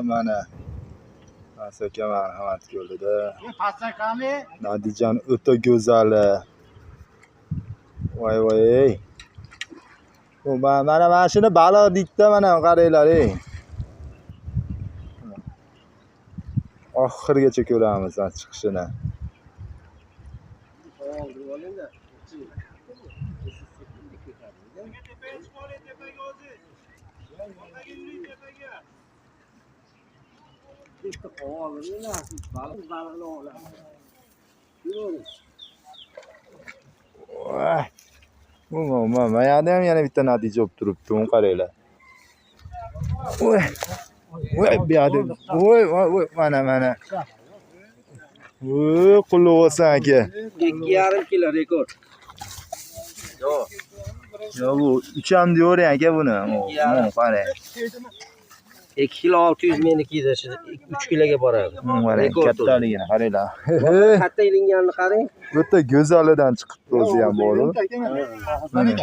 Mana Asaka Marhamat ko'lida natijani o'ta go'zali. Voy voy ey. Bu mana mana shuni baliq deydi, mana qaranglar ey. Oxirigacha ko'ramiz chiqishini. Mana yerda ham yana bitta natija bo'lib turibdi, uni qaranglar. Voy. Voy, bu yerda. Voy, voy, mana mana. Voy, qulluq bo'lsin aka. 2,5 kilo rekord. Yo'q. Yo'q, bu 3 ham deyavering aka buni. Mana qarang. 2 kilo 600 meniki edi, 3 kiloga boradi. Qarang, kattaligini qaranglar. Katta ilinganini qarang. O'ta go'zalidan chiqibdi o'zi ham bor. Mana.